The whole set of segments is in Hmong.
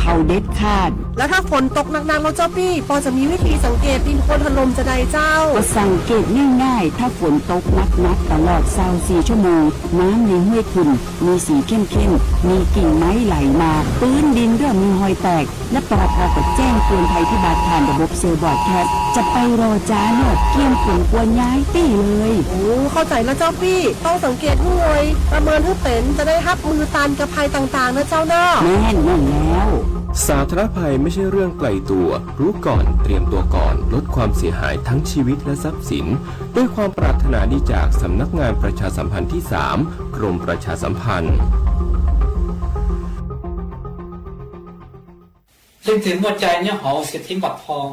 เผาเด็ดขาด แล้วถ้าฝนตกหนักๆ แล้วเจ้าปี้ ปอจะมีวิธีสังเกตดินโคลนถล่มจะใดเจ้า ก็สังเกตง่ายๆ ถ้าฝนตกหนักๆ ตลอดซาวสี่ชั่วโมง น้ำในห้วยขุ่นมีสีเข้มๆ มีกิ่งไม้ไหลมา พื้นดินเริ่มมีรอยแตก และปอ พอ ก็แจ้งเตือนภัยพิบัติผ่านระบบเซลล์บรอดแคสต์ จะไปรอจ้าเนอะ เตรียมขนครัวย้ายตี้เลย โอ้ เข้าใจแล้วเจ้าปี้ ต้องสังเกตให้ไว ประเมินให้เป็น จะได้รับมือต้านกับภัยต่างๆ นะเจ้าเนอะ แม่นนั่นแล้ว สาธารณภัยไม่ใช่เรื่องไกลตัว รู้ก่อน เตรียมตัวก่อน ลดความเสียหายทั้งชีวิตและทรัพย์สิน ด้วยความปรารถนาดีจากสำนักงานประชาสัมพันธ์ที่สาม กรมประชาสัมพันธ์ Leej twg muaj cai nyob hauv เศรษฐีบัตรทอง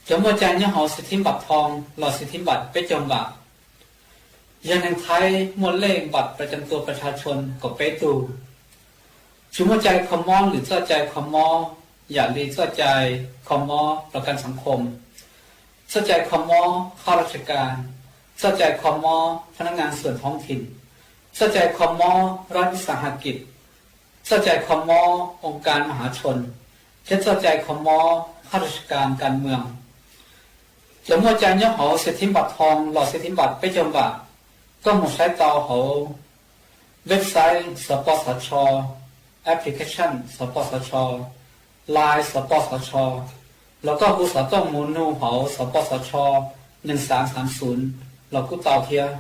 Cov muaj cai nyob hauv เศรษฐีบัตรทอง los เศรษฐีบัตร peb caug npam, yog neeg Thaib muaj เลขบัตรประจำตัวประชาชน kaum peb tug. Tsis muaj cai kho mob lwm txoj cai kho mob, yam li txoj cai kho mob ประกันสังคม, txoj cai kho mob ข้าราชการ, txoj cai kho mob พนักงานส่วนท้องถิ่น, txoj cai kho mob รัฐวิสาหกิจ, txoj cai kho mob องค์การมหาชน, thiab txoj cai kho mob ข้าราชการการเมือง. Cov muaj cai nyob hauv เศรษฐีบัตรทอง los เศรษฐีบัตร peb caug npam, koj mus saib tau hauv website สปสช, application สปสช, Line สปสช, los koj hu xov tooj mus nug hauv สปสช หนึ่งสามสามศูนย์ los kuj tau thiab.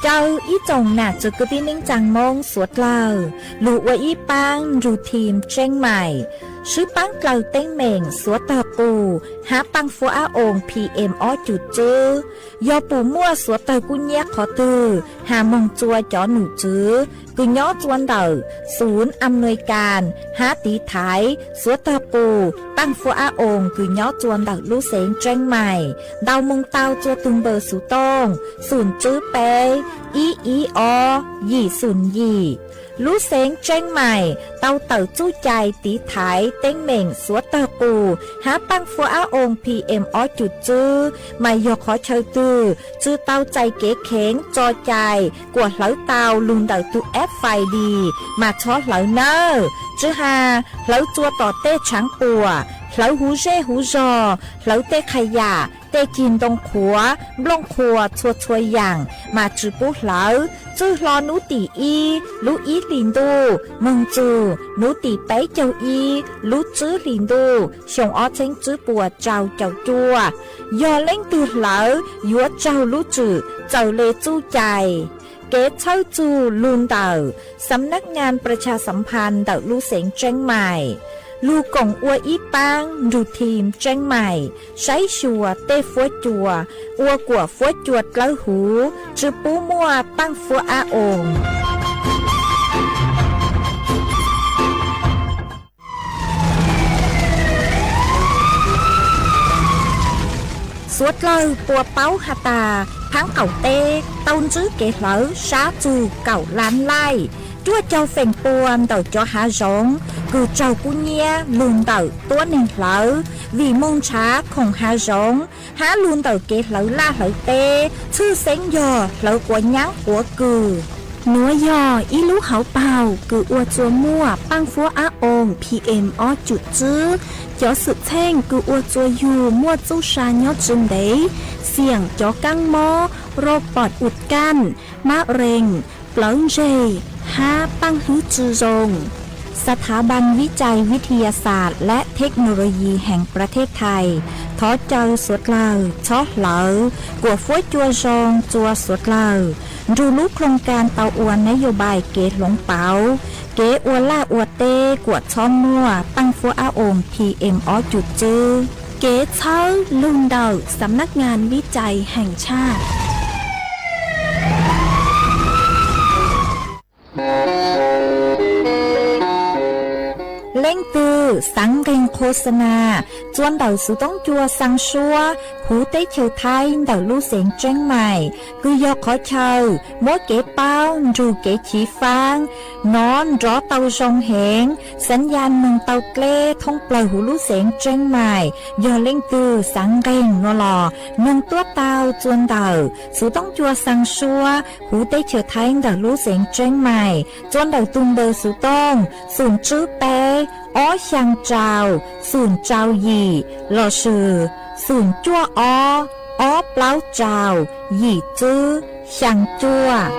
Caw ib tsoom nam txiv kwv tij neej tsaa Moob suav dlawg lug ua ib paab nrug team Tseeb Maim, swb paab dlaws teeb meem suav tawg qus hab paaj fuab ab oos PM ob cum tswb. Yog pum muaj suav tawg kub nyab qhov twg has moog tsua cov num tswv kws nyob tsua ntawm ศูนย์อำนวยการ hab tiv thaiv suav tawg qus paaj fuab ab oos kws nyob tsua ntawm lub xeev Tseeb Maim ntau moog tau tsua tug npawb xuv tooj xum tswb peb ib ib ob yim xum yim. Lub xeev Tseeb Maim tau tawm txuj cai tiv thaiv teeb meem suav tawg qus hab paaj fuab ab oos PM ob cum tswb, mas yog qhov chaw twg tsi tau txais kev kheev tso cai kuas hlawv tau lug ntawm tug FID mas txhob hlawv nawb. Tsi has hlawv tsua tom tej tshaav puam, hlawv huv zej huv zog, hlawv tej qha yam, tej cig ntoo qhuav, nplooj qhuas txhua txhua yaam mas tsi pub hlawv. Txwj hlo nub tim ib lub ib hlis ntuj moog txug nub tim peb caug ib lub tsib hlis ntuj xyoo ob txheeb tsib puas rau caum cuaj, yog leej twg hlawv yuav raug lub tswm txawm le txuj cai. Kev txhawb txug lug ntawm สำนักงานประชาสัมพันธ์ ntawm lub xeev Tseeb Maim, lug koom ua ib paab nrug team Tseeb Maim saib xyuas tej fuab cua ua kuam fuab cua dlawb huv, tsi pub muaj paaj fuab ab oos. Suav dlawg puas paub has tas, thaab qaum teb tau ntsib kev hlawv sab txug kaum lab laij, cuaj caug feem pua ntawm cov hav zoov kws raug kub nyab lug ntawm tuab neeg hlawv vim moog nrhav khoom hav zoov hab lug ntawm kev hlawv laj hlawv teb, tshwj xeeb yog hlawv quav nyaab quav kws. Nuav yog ib lub hauv paug kws ua tsua muaj paaj fuab ab oos PM ob cum tswb. Cov xwm txheej kws ua tsua yug muaj txuj sa nyob tsi ntev, xiam cov kaab mob, rau pom ua kaj, mab rees, plawv ntseg, hab paaj hlwb tsi zoo. สถาบันวิจัยวิทยาศาสตร์และเทคโนโลยีแห่งประเทศไทย thov caw suav dlawg txhob hlawv kuam fuab cua zoo tsua suav dlawg nrug lub โครงการ tau ua nab yos npais kev hloov pauv kev ua laj ua teb kuam txhob muaj paaj fuab ab oos PM ob cum tswb. Kev txhawb lug ntawm สำนักงานวิจัยแห่งชาติ. Leej twg Xav nqeeg qhua xa nas txua ntawm xuv toob cua xaa suab huv teb chaws Thaib ntawm lub xeev Tseeb Maim, kws yog qhov chaw muab kev paub nrug kev chiv faab nov nrov tau zoo heev, xav ya noog tau dleb thoob plawg huv lub xeev Tseeb Maim yog leej twg xav nqeeg no los noog tuab tau txua ntawm xuv toob cua xaa suab huv teb chaws Thaib ntawm lub xeev Tseeb Maim txua ntawm tug npawb xuv tooj xum tswb peb ob xyaa rau xum rau yim lossis xum cuaj ob ob plaub rau yim tswb xyaa cuaj.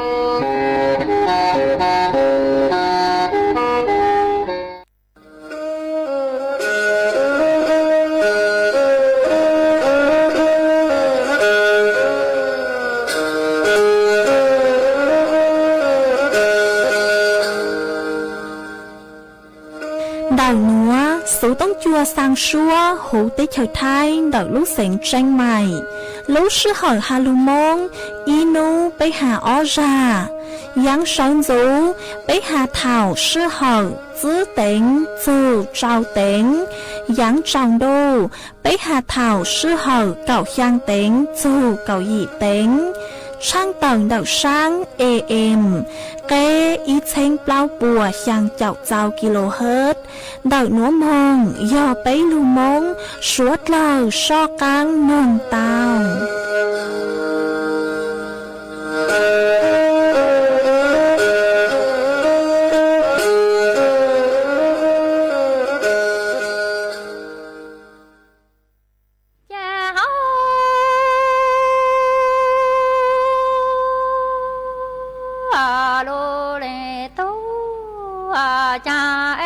Ntawm nuav xuv toob cua xaa suab huv teb chaws Thaib ntawm lub xeev Tseeb Maim, lub sij hawm has lug Moob ib nub peb has ob zag. Yaav sawv ntxuv peb has thaum sij hawm tsib teev txug rau teev. Yaav tsaus ntuj peb has thaum sij hawm kaum xyaa teev txug kaum yim teev. Tshaaj tawm ntawm saab A M qeb ib txheeb plaub puas xyaa caum txau kilohertz. Ntawm nuav moog yog peb lug Moob suav dlawg soj qaab noog tau. Ca hauv lub le tub ca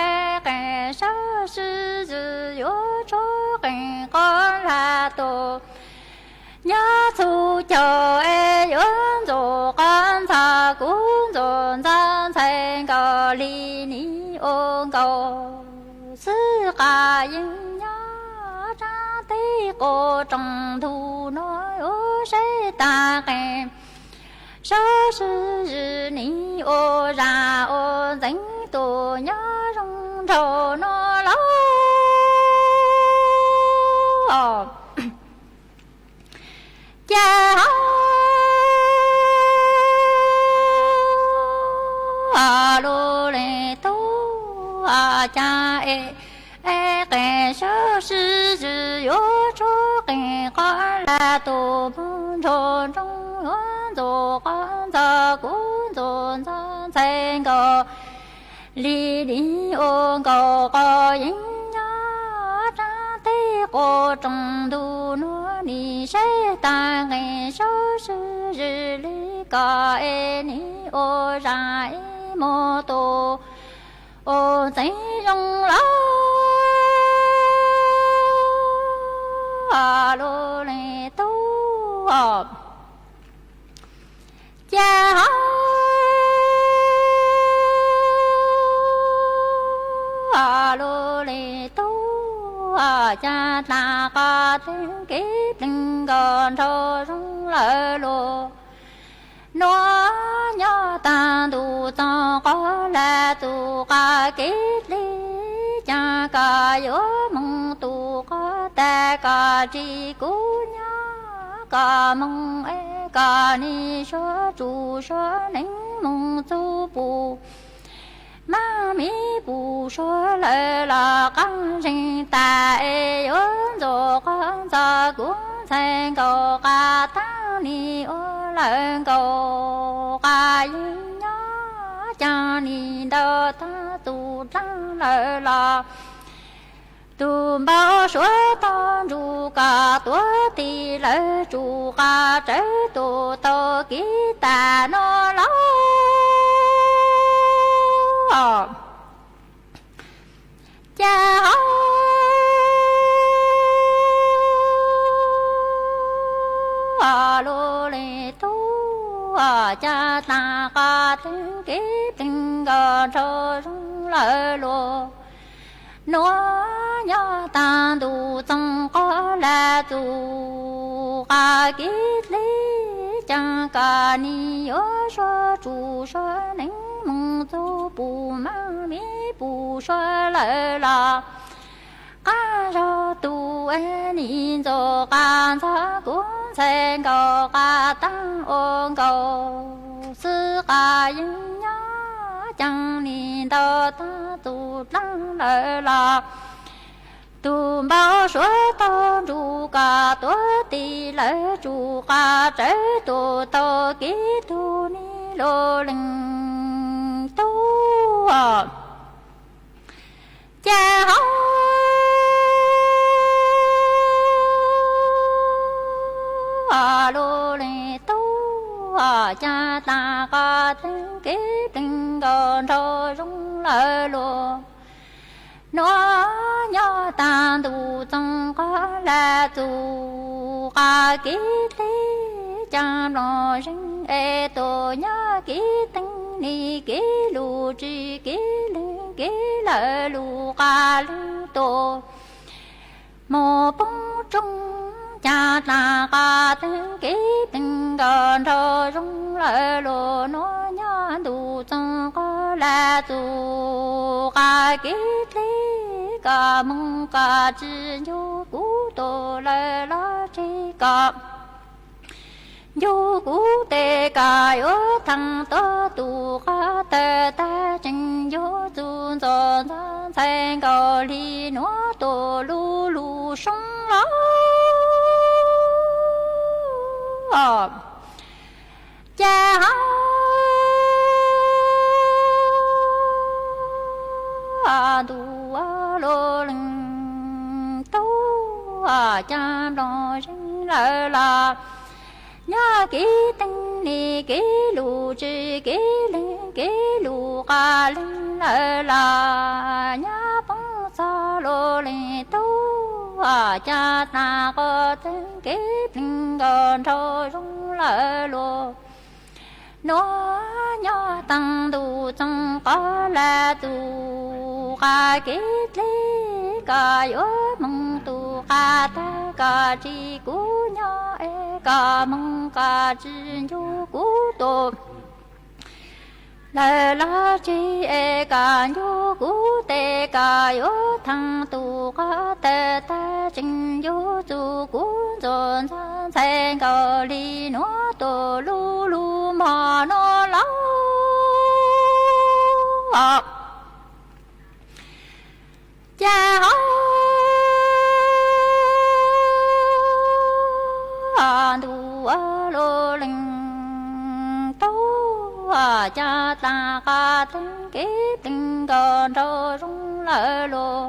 es qees sawb sib zws yuav tshuab qees qhov lag tus. Nyob txhua caug es yuav ntxuav qhov ntxhov kuv ntxuav ntxhov ntxhais nkaus li nim ua nkaus xwb qas yeej nyob rab teb quas roos ntug no yuav saib tag qees sawb sib zws nim ua zag ua ntxeev tus nyob zoo nraug no lauj. Ca hauv lub le tub ca es qees sawb sib zws yuav tshuab qees qhov lag tus moog nrug nroo yuav ntxuav qhov ntxhov kuv ntxuav ntxhov ntxhais nkaus li nim ua nkaus qos yeeb nyob rab teb quas roos ntug nuav nim saib tag qees sawb sib zws li ko es nim ua zag ib mug tus ua ntxeev zoo lauj. Lub le tub ca hauv lub le tub ca tas qas teeb kev pleeg nkaus nraug zoo lawm los. Nuav nyob taag ntuj txoog qhov lag tus qas kev dleb caag koj yuav moog tus qhov tag koj tsis kuv nyob koj moog es koj nim suav tsuj suav neeg moog txug pum maj mib pum suav lawm los qaab zeeg tas es yuav ntxuav qhov ntxhov kuv ntxhais nkaus qas taag nim ua lawm nkaus qas yeej nyob caag nim ntaus taag tus dlaab lawm los. Tus npau suav tau nrug koj tuav tig lawm tsuj qas tsawv tus tau kev tas no lauj. Ca hauv lub le tub ca tas qas teeb kev pleeg nkaus nraug zoo lawm los. Nuav nyob taag ntuj txoog qhov lag tus qas kev dleb caag koj nim yuav suav tsuj suav neeg moog txug pum maj mib pum suav lawm los. Qab zog tus nis ntxuav qab ntxhov kuv ntxhais nkaus qab taab ua nkaus xwb qab yeej nyob ceev nim ntau tag tus dlaab lawm los tus npau suav tau nrug koj tuav tis lawv tsum qab tsawv tus tau kev tug nis lug leej tub. Ces hauv lug leej tub cas tas qab teeb kev pleeg nkaus nraug zoo lawm los nuav nyob taag ntuj txoov qab lug txug qab kev dleb caag nplooj zeeg es tus nyob kev teeb nim kev lug tsi kev leeg kev lawm lug qab leeg tus mus poob tsoog cas tas qab teeb kev pleeg nkaus nraug zoo lawm los nuav nyob ntuj txoov qab lug txug qab kev dleb koj moog koj tsi ncu kuv tus lawm los tsi koj ncu kuv tes koj yuav thaam tuab tus qab tawg tag tseem yuav txug ntxuav ntxhov ntxhais nkaus li nuav tus lub lug soob los. Ces hauv ntuj lug leej tub cas nplooj zeeg lawm los nyob kev teeb nim kev lug tsi kev leeg kev lug qab leeg lawm los nyob poob txog lug leej tub cas tas qab teeb kev pleeg nkaus nraug zoo lawm los nuav nyob taag ntuj txoov qab lug txug qab kev dleb koj yuav moog tus qab tag koj tsi kuv nyob es koj moog koj tsi ncu kuv tus lawm los tsi es koj ncu kuv tes koj yuav thaam tus qab tawg tag tseem yuav txug kuv ntxuav ntxhov ntxhais nkaus li nuav tus lub lug mog nuav los. Ces hauv ntuj lug leej tub cas tas qab teeb kev pleeg nkaus nraug zoo lawm los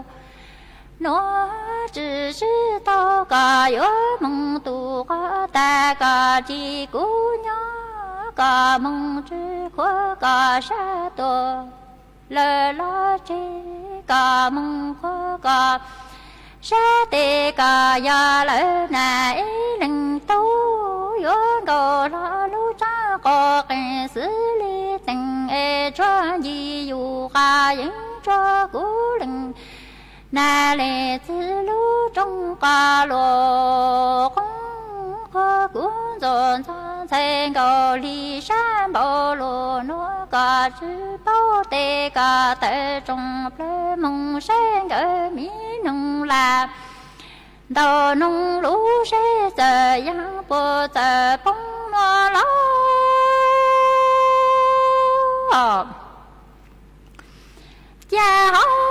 nuav tsi sib tau koj yuav moog tus qab tag koj tsi kuv nyob koj moog tsi khuav koj sab tuag lawm los tsi koj moog khuav koj sab tes koj yog lawm na ib leej tub yuav nkaus hlo lub tsaab qov qees xwb li teem es tsuag nci yus qab yeeb tsuag kuv leej na le txwv lub rooj qab luas qoob qhuav kuv ntxuav ntxhov ntxhais nkaus li sab npaum luas nuav koj tsi paub tes koj tawm tsoom plawg moog saib nkawd miv noog lawm ntau noog lub seb txawm yaam puas txawm poob nuav los. Ces hauv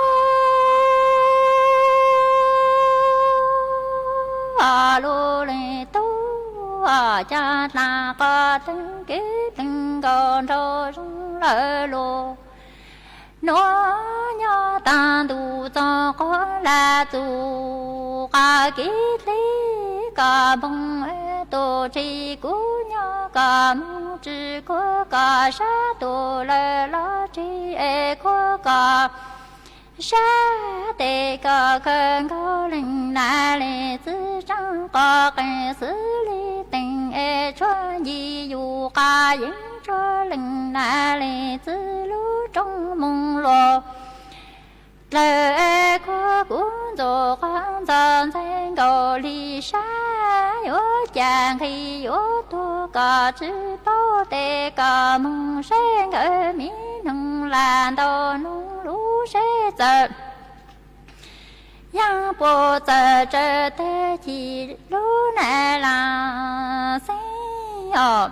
lug leej tub cas tas qab teeb kev pleeg nkaus nraug zoo lawm los nuav nyob taag ntuj txoov qab lug txug qab kev dleb koj moog tus tsi kuv nyob koj moog tsi khuav koj sab tuag lawm los tsi es khuav koj sab tes koj khaws nkaus leej na le txwv tsaab qov qees xwb li teem es tsuag nci yus qab yeeb tsuag leej na le txwv lub rooj moog luas dlawg es khuav kuv ntxuav qab ntxhov ntxhais nkaus li sab yuav cas nqhis yuav tuag koj tsi paub tes koj moog saib nkawd miv noog lawm ntau noog lub seb txawm Yaj puas txawm tsawv tag ci lub nais las xeeb os.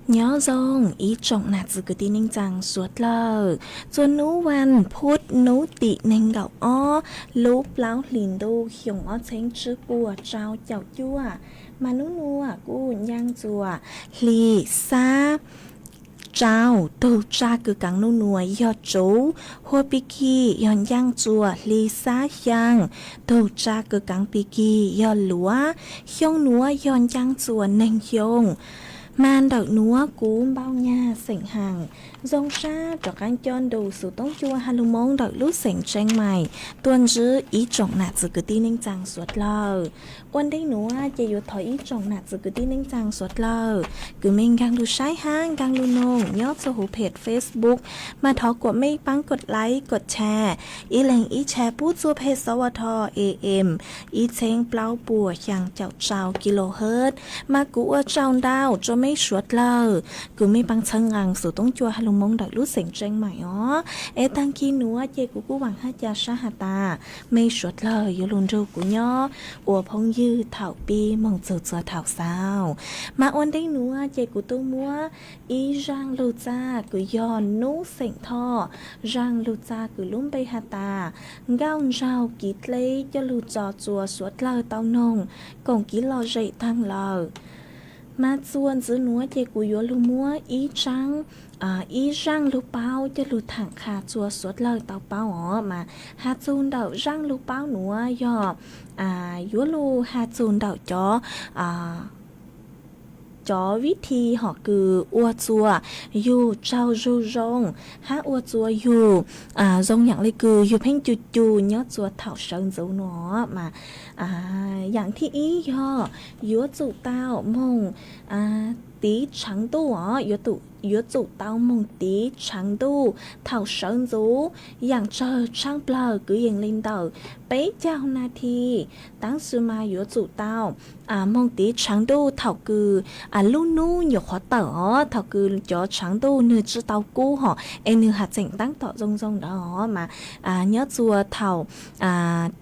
Nyob zoo ib tsoom nam txiv kwv tij neej tsaa suav dlawg. Txuas nub vas phuv nub tim neeg nkaum ob lub plaub hlis ntuj xyoo ob txheeb tsib puas rau caum cuaj, mas nub nuav kuj ncaaj txuas hli xab rau, tug tsab kws kaav nub nuav yog tsuv, hua pig kig yog ncaaj txuas hli xab xyaa, tug tsab kws kaav pig kig yog luav, xyoo nuav yog ncaaj txuas neeg xyoo. Mas ntawm nuav kuv npauj nyag xeem haas zoo sab rov qaab coj ntu xuv toob cua ha lug moob ntawm lub xeem Tseeb Mais tuaj ntsib ib tsoom nam txiv kwv tij neej tsaa suav dlawg. Ua ntej nuav ces yuav thov ib tsoom nam txiv kwv tij neej tsaa suav dlawg kws mej nkaag lug saib hab nkaag lug noog nyob txug huv peg Facebook, mas thov kuas mej paab kov like kov share, ib leeg ib share pub txug peg sawv tho am ib txheeb plaub puas xyaa caum rau kilohertz, mas kuv ua tsaug ntau rua mej suav dlawg kws mej paab txhawb nqaa xuv toob cua ha lug moob ntawm lub xeem Tseeb Mais os. Es taag kig nuav ces kuv kuj vaam hab ca sab has tas mej suav dlawg yuav lug nrug kuv nyob ua phooj ywg thaum pib moog txug txua thaum xaus. Mas ua ntej nuav ces kuv tub muab ib zaaj lug txag kws yog nub xeem Thoj, zaaj lug txag kws lub npe has tas Nkauj Ntsaug Kiv Dleb coj lug tso txua suav dlawg tau noog koom kiv lom zem taag lawm. Mas txuas ntxiv nuav ces kuv yuav lug muab ib tsaab, ib zaaj lug paub coj lug thaam qha txua suav dlawg tau paub os. Mas has txug ntawm zaaj lug paub nuav yog yuav lug has txug ntawm cov, cov vib thi hom kws ua txua yug tsaug zug zoo, hab ua txua yug zoo yaam le kws yug pheej cug cug nyob txua thaum sawv ntxuv nuav. Mas yaam thib ib yog yuav tsum tau moog tiv tshav ntuj os, yuav tsum tau moog tiv tshav ntuj thaum sawv ntxuv, yaam tsawg tshaaj plawg kwv yees le ntawm peb caug nas this, tab sis mas yuav tsum tau moog tiv tshav ntuj thaum kws lub nub nyuam qhuav tawm os, thaum kws cov tshav ntuj nwg tsi tau kub hom es nwg has tseem taab tom zoo zoo ntawd os. Mas nyob txua thaum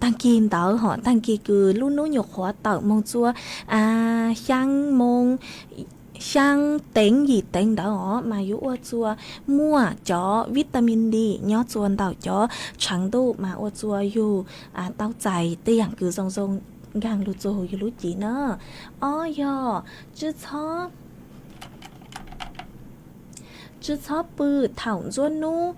taag kig ntawd hom, taag kig kws lub nub nyuam qhuav tawm moog txua xyaa moos, xyaa teev yim teev ntawd os, mas yuav ua txua muaj cov vitamin D nyob txua ntawm cov tshav ntuj mas ua txua yug tau txais tej yaam kws zoo zoo nkaag lug txug yug lub cev na. Ob yog tsi txhob, tsi txhob pw thaum ntxuab nub,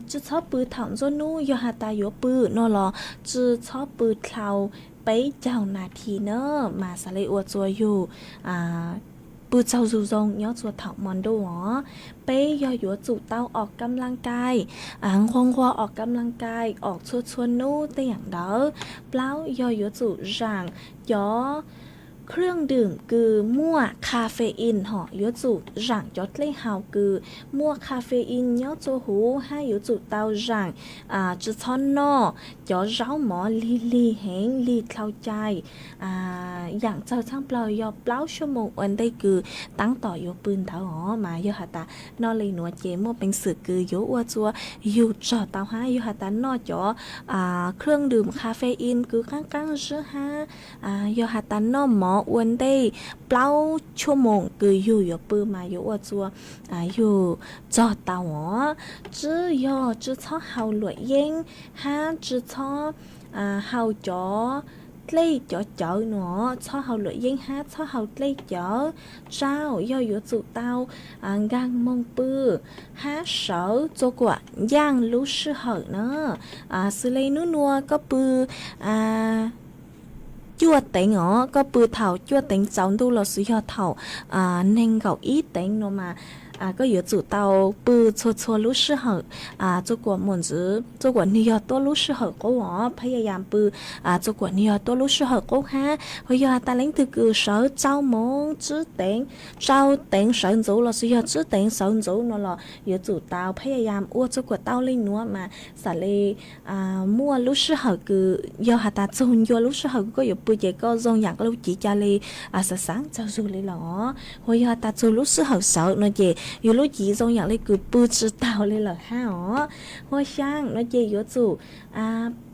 tsi txhob pw thaum ntxuab nub, yog has tas yuav pw no los tsi txhob pw dlhau peb caug nas this na, mas xav li ua txuas yug pw tsaug zug zoo nyob txuas thaum hmo ntuj os. Peb yog yuav tsum tau os kam laj kai, nquag nquag os kam laj kai os txhua txhua hnub tej yam ntawd. Plaub yog yuav tsum zaam cov khwj dwm kws muaj caffeine hos yuav tsum zaam cov dlej haus kws muaj caffeine nyob txhua huv hab yuav tsum tau zaam tsi txhob noj cov zaub mov lig lig heev lig dlhau cai yaam txawg tshaj plawg yog plaub xuab moos ua ntej kws taab tom yuav pw ntawd os. Mas yog has tas noj li nuav ces muaj peev xwm kws yuav ua txuas yug tsog tau hab yog has tas noj cov khwj dwm caffeine kws qaab qaab zib hab yog has tas noj mov ua ntej plaub xuab moos kws yug yuav pw mas yuav ua txuas yug tsog tau os. Tsib yog tsi txhob haus luam yeeb hab tsi txhob haus cov dlej cov cawv nuav, txhob haus luam yeeb hab txhob haus dlej cawv. Tsau yog yuav tsum tau nkaag moog pw hab sawv txua kuam ncaaj lub sij hawm na. Xws le nub nua koj pw cuaj teev os, koj pw thaum cuaj teev tsaus ntuj lossis yog thaum neeg nkaum ib teev nuav mas koj yuav tsum tau pw txhua txhua lub sij hawm txua kuam moog ntxiv, txua kuam nwg yog tuab lub sij hawm qub os. Phab ya yam pw txua kuam nwg yog tuab lub sij hawm qub hab. Hos yog has tas leej twg kws sawv tsau moov tsib teev, tsau teev sawv ntxuv lossis yog tsib teev sawv ntxuv nuav los yuav tsum tau phab ya yam ua txua kuam tau le nuav mas xaav le muaj lub sij hawm kws yog has tas txug ncua lub sij hawm kws koj yuav pw ces koj zoo yaam lub civ ca le xaav xaav tsaug zug le los. Hos yog has tas txug lub sij hawm sawv nuav ces yug lub civ zoo yaam le kws pw tsi taug le lawm hab os. Hos xyaa nuav ces yuav tsum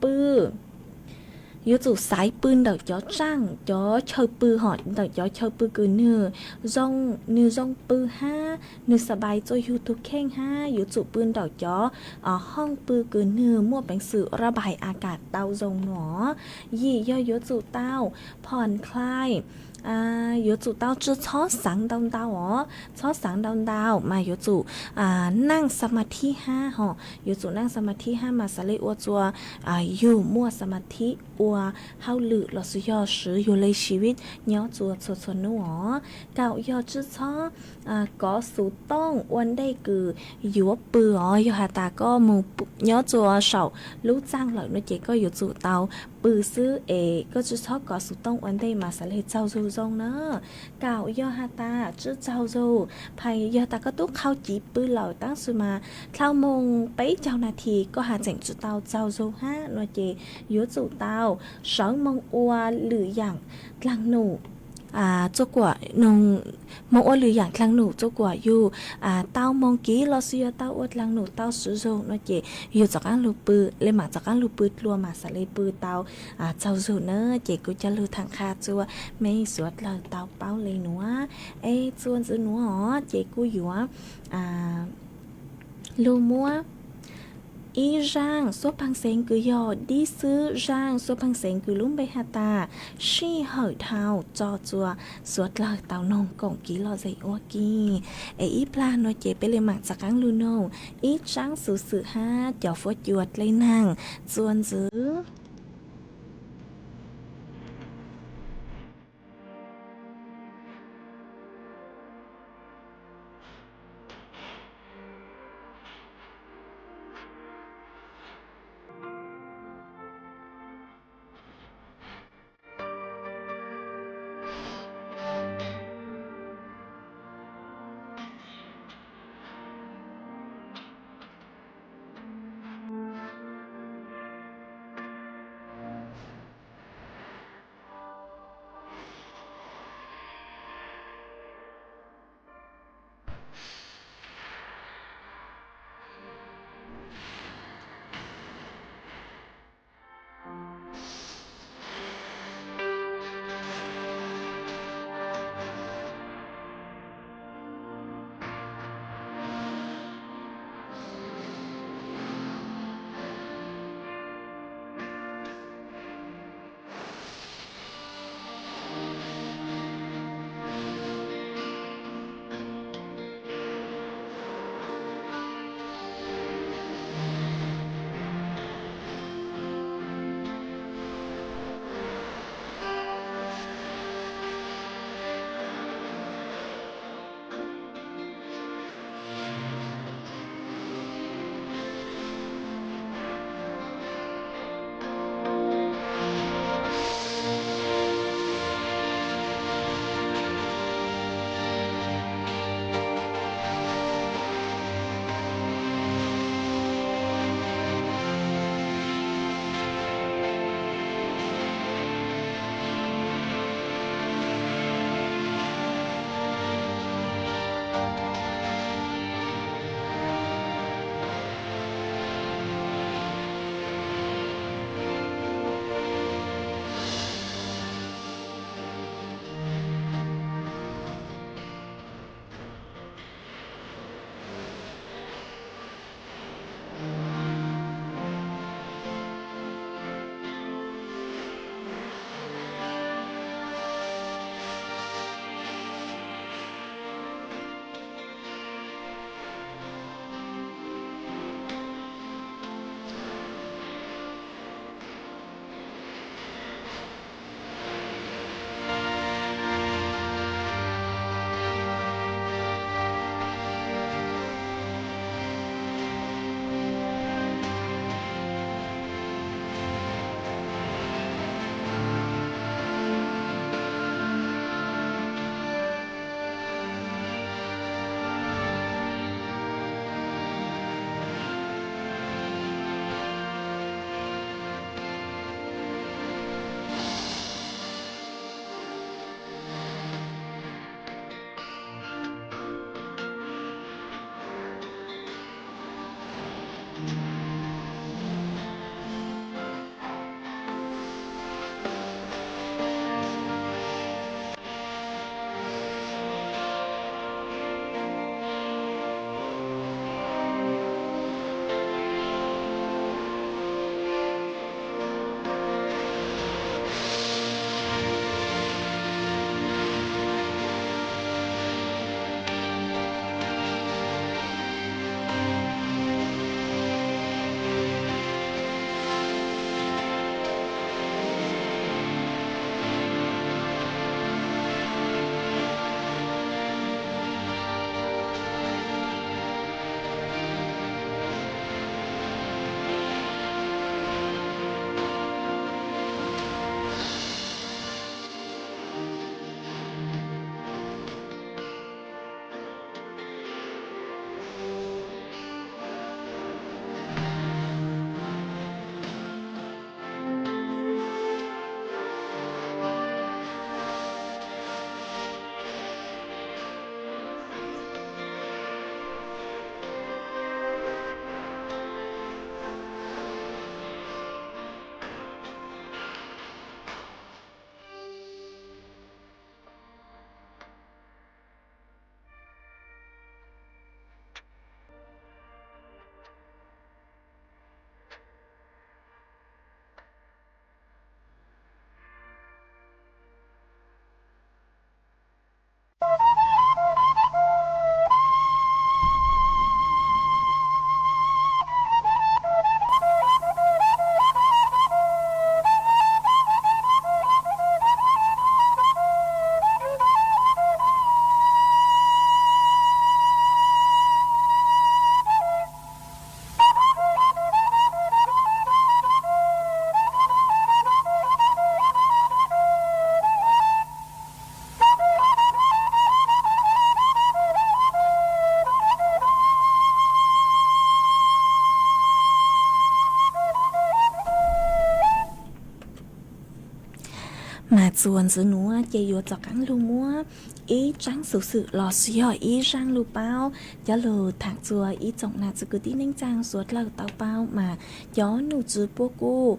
pw yuav tsum xaiv pw ntawm cov tsaaj cov chaw pw hos ntawm cov chaw pw kws nwg zoo, nwg zoo pw hab nwg xab npais txua yug tug kheej hab yuav tsum pw ntawm cov hooj pw kws nwg muaj peev xwm rab npais a kas tau zoo nuav. Yim yog yuav tsum tau phoo dlhai, yuav tsum tau tsi txhob xaav ntau ntau os, txhob xaav ntau ntau mas yuav tsum naaj xab ma thib hab hos, yuav tsum naaj xab ma thib hab mas xaav le ua txua yug muaj xab ma thib ua hauj lwm lossis yog swv yug le sivib nyob txua txhua txhua nub os. Kaum yog tsi txhob kov xuv tooj ua ntej kws yuav pw os. Yog has tas koj moog nyob txua saum lub txaaj lawm nuav ces koj yuav tsum tau pw xwb es koj tsi txhob kov xuv tooj ua ntej mas xaav le tsaug zug zoo na. Kaum yog has tas tsi tsaug zug, phais yog tas koj tub qhau civ pw lawm tab sis mas dlhau moog peb caug nas this koj has tseem tsi tau tsaug zug hab nuav ces yuav tsum tau sawv moog ua lwm yaam dlaag num txua kuam, moog ua lwm yaam dlaag num txua kuam yug tau moog kiv lossis yog tau ua dlaag num tau swv zug nuav ces yug rov qaab lug pw, le maam rov qaab lug pw dlua mas xaav le pw tau tsaug zug na. Ces kuv coj lug thaam qha txua mej suav dlawg tau paub le nuav. Es txua ntxiv nuav os ces kuv yuav lug muab ib zaaj xuab pheej xeev kws yog dib xwb, zaaj xuab pheej xeev kws lub npe has tas sij hawm dhau tso txua suav dlawg tau noog koom kiv lom zem ua ke. Es ib plag nuav ces peb le maam rov qaab lug noog ib tsaab xuv xwm hab cov fuab cua dlej naag txua ntxiv. Txuas ntxiv nuav ces yuav rov qaab lug muab ib tsaab xuv xwm los sis yog ib zaaj lug paub cov lug thaam txug ib tsoom nam txiv kwv tij neej tsaa suav dlawg tau paub mas cov nom tswv puab kuj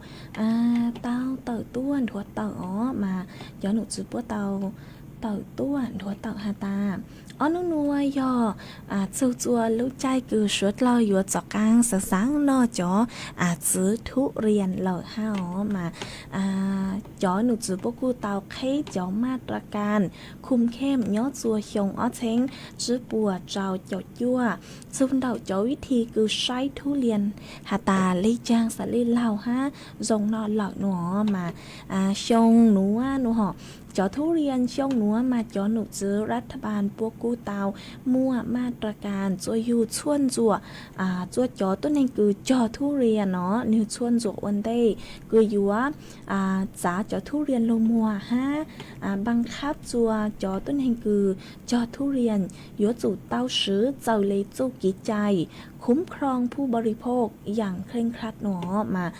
tau tawm tuaj nrhuav tawm os mas cov nom tswv puab tau tawm tuaj nrhuav tawm has tas ob nub nuav yog txug txua lub caij kws suav dlawg yuav rov qaab xaav xaav noj cov txiv thub rias lawm hab os mas cov nom tswv puab kuj tau qheb cov maj ra kas khum khem nyob txua xyoo ob txheeb tsib puas rau caum cuaj txug ntawm cov vib thi kws saib thub rias has tas le caag xaav le laug hab zoo noj lawm nuav mas xyoo nuav nuav hom cov thub rias xyoo nuav mas cov nom tswv rat tha npas puab kuj tau muaj maj ra kas txuas yug txhuaj ntxuam txuas cov tuab neeg kws cog thub rias nuav nwg txhuaj ntxuam ua ntej kws yuav txav cov thub rias lug muag hab npaa qhab txuas cov tuab neeg kws cog thub rias yuav tsum tau swv txawm le txuj kev cai khum kroo phu bo ri phoj yaam kheej kha nuav mas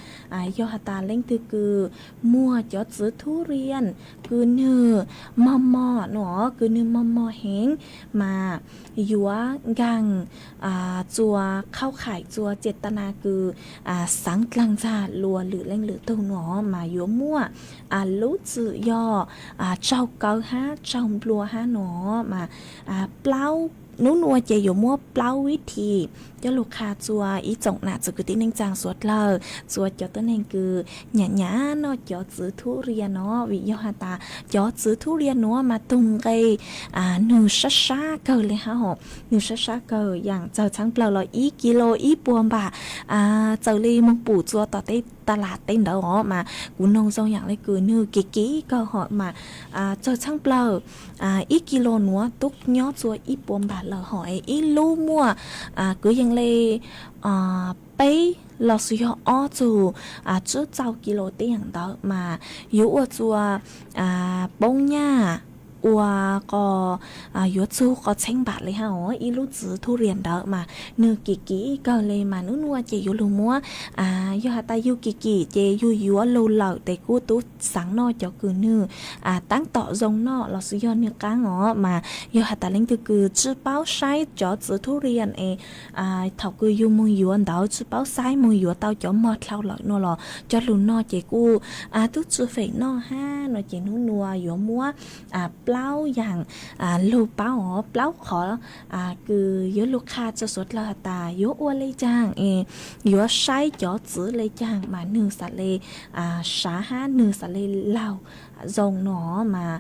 yog has tas leej twg kws muag cov txiv thub rias kws nwg mog mog nuav kws nwg mog mog heev mas yuav nkaag txua qhauj qhaim txua cet ta na kws xaav dlaag ntxag lua lwm leej lwm tug nuav mas yuav muaj lub txwm yog tsaug kawg hab tsaug nplua hab nuav mas plaub nub nuav ces yuav muab plaub vib thi coj lug qha txua ib tsoom nam txiv kwv tij neej tsaa suav dlawg txua cov tuab neeg kws nyam nyam noj cov txiv thub rias nuav vim yog has tas cov txiv thub rias nuav mas tug nqe nwg sab sab kawg le hab hom nwg sab sab kawg yaam txawg txhab plawg los ib kis lus ib puas npam txawm le moog pum txua tom tej ta las tej ntawd os mas kuv noog zoo yaam le kws nwg kim kim kawg hom mas txawg txhab plawg ib kis lus nuav tub nyob txua ib puas npam lawm hom ib lub muaj kwv yees le peb los sis yog ob txug tsib caug kis lus tej yaam ntawd mas yuav ua txua poob nyaj ua qo yuav txug qo txheeb npam le hab os ib lub txiv thub rias ntawd mas nwg kim kim kawg le mas nub nuav ces yuav lug muab yog has tas yug kim kim ces yug yuav lug lawm tes kuj tub xaav noj cov kws nwg taab tom zoo noj los sis yog nwg qaab os mas yog has tas leej twg kws tsi paub saib cov txiv thub rias es thaum kws yug moog yuav ntawd tsi paub saib moog yuav tau cov mog dlhau lawm nuav los coj lug noj ces kuj tub tsi feem noj hab nuav ces nub nuav yuav muab plaub yaam lug paub os plaub qhov kws yuav lug qha txug suav dlawg has tas yuav ua le caag es yuav saib cov txiv le caag mas nwg xaav le sav hab nwg xaav le laug zoo nuav mas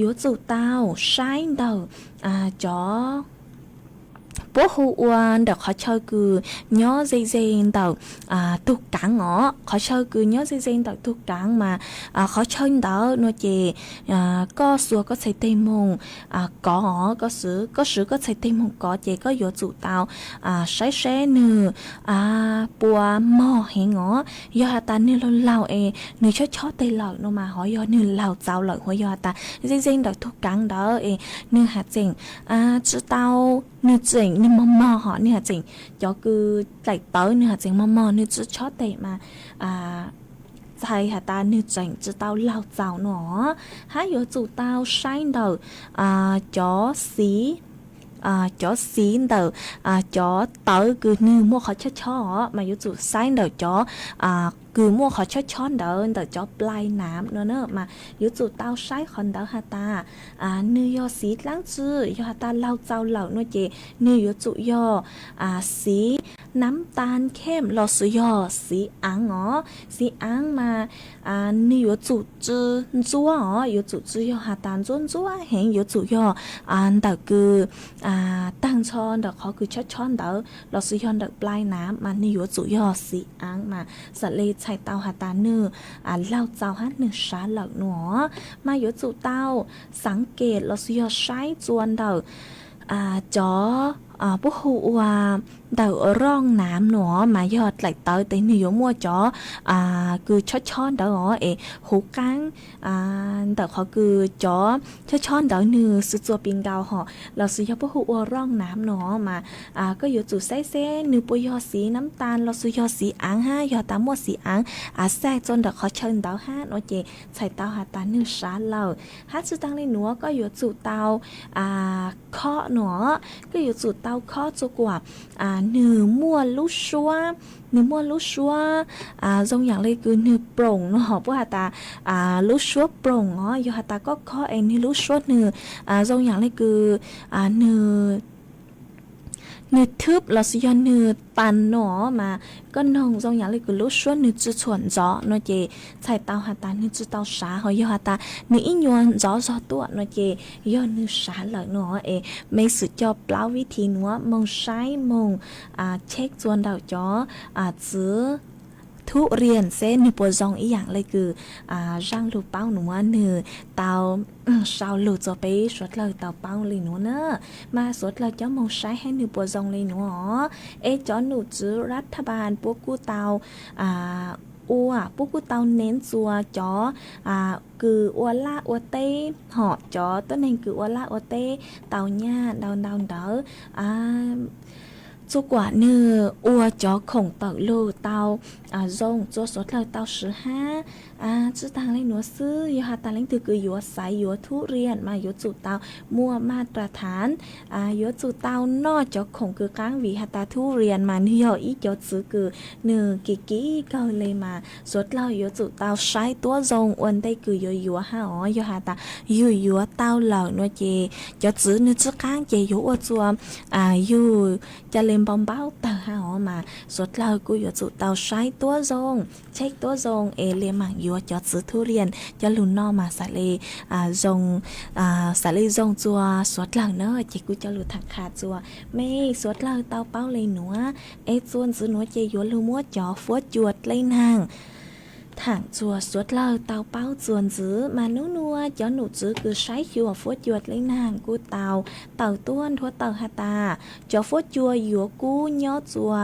yuav tsum tau saib ntawm cov puab hu ua ntawm qhov chaw kws nyob ze ze ntawm tug kaav os qhov chaw kws nyob ze ze ntawm tug kaav mas qhov chaw ntawd nuav ces koj xuas koj txhais teg moog kov os koj swv koj txhais teg moog kov ces koj yuav tsum tau saib seb nwg puas mog heev os yog has tas nwg laug laug es nwg chob chob teg lawm nuav mas hov yog nwg laug txaus lawm hov yog has tas ze ze ntawm tug kaav ntawd es nwg has tseem tsi tau nwg tseem nwg mog mog hom nwg has tseem cov kws dlaim tawv nwg has tseem mog mog nwg tsi chob teg mas txhais has tas nwg tseem tsi tau laug txaus nuav hab yuav tsum tau saib ntawm cov xiv cov xiv ntawm cov tawv kws nwg muaj qhov chob chob os mas yuav tsum saib ntawm cov kws muaj qhov chob chob ntawd ntawm cov plai nam nuav mas yuav tsum tau saib qhov ntawd has tas nwg yog xiv dlaab tsi yog has tas laug txaus lawm nuav ces nwg yuav tsum yog xiv nab tas khem los sis yog xiv aav os xiv aav mas nwg yuav tsum tsi ntxuab os yuav tsum tsi yog has tas ntxuab ntxuab heev yuav tsum yog ntawm kws taag nrho ntawm qhov kws chob chob ntawd los sis yog ntawm plai nam mas nwg yuav tsum yog xiv aav mas xaav le txhais tau has tas nwg laug txaus hab nwg sav lawm nuav mas yuav tsum tau xaav kem los sis yog saib txua ntawm cov puab hu ua ntawm rooj nam no mas yog dlaim tawv ces nws yuav muaj cov kws chob chob ntawd os es huv qaab ntawm qhov kws cov chob chob ntawd nws xwb txua pis nkaus hos lossis yog puab hu ua rooj nam no mas koj yuav tsum saib seb nws puas yog xim nab tas lossis yog xim aav hab yog tas muaj xim aav xaj txua ntawm qhov chaw ntawd hab no ces txhais tau has tas nws sav lawm. Hab tsi taag le nuav koj yuav tsum tau khob no, koj yuav tsum tau khob txua kuas nws muaj lub suab, nws muaj lub suab zoo yaam le kws nws proos no puab has tas lub suab proos os, yog has tas koj khob es nws lub suab nws zoo yaam le kws nws thwb lossis yog nws tas no mas koj noog zoo yaam le kws lub suab nws tsi txhuam ntxov no ces txhais tau has tas nws tsi tau sav, hos yog has tas nws ib nyuas ntxov zog tuaj no ces yog nws sav lawm no es mej xwm coj plaub vib thi nuav moog saib moog check txua ntawm cov txwv thub riam seb nws puas zoo ib yaam le kws zaaj lug paub nuav nws tau sau lug txug peb suav dlawg tau paub le nuav na. Mas suav dlawg cov moog saib hab nws puas zoo le nuav os. Es cov num tswv rat thaj npas puab kuj tau ua, puab kuj tau neev txua cov kws ua laj ua teb hom cov tuab neeg kws ua laj ua teb tau nyaj ntau ntau ntawd txua kuas nwg ua cov khoom tawm lug tau zoo txua suav dlawg tau swv hab. Tsi taag le nuav xwb, yog has tas leej twg kws yuav xaiv yuav thub riam mas yuav tsum tau muaj maj ras thaav, yuav tsum tau noj cov khoom kws qaab vim has tas thub riam mas nwg yog ib cov txwv kws nwg kim kim kawg le mas suav dlawg yuav tsum tau saib tuab zoo ua ntej kws yuav yuav hab os. Yog has tas yug yuav tau lawm no ces cov txwv nwg tsi qaab ces yuav ua txua yug ca le npau npaub tawg hab os mas suav dlawg kuj yuav tsum tau saib tuab zoo, check tuab zoo es le maam yuav cov txwv thub riam. Cov lug no mas xaav le zoo, xaav le zoo txua suav dlawg na ces kuj coj lug thaam qha txua mej suav dlawg tau paub le nuav. Es txua ntxiv nuav ces yuav lug muab cov fuab cua dleb naag thaam txua suav dlawg tau paub txua ntxiv. Mas nub nuav cov num tswv kws saib xyuas fuab cua dleb naag kuj tau tawm tuab nthuav tawm has tas cov fuab cua yuav kub nyob txua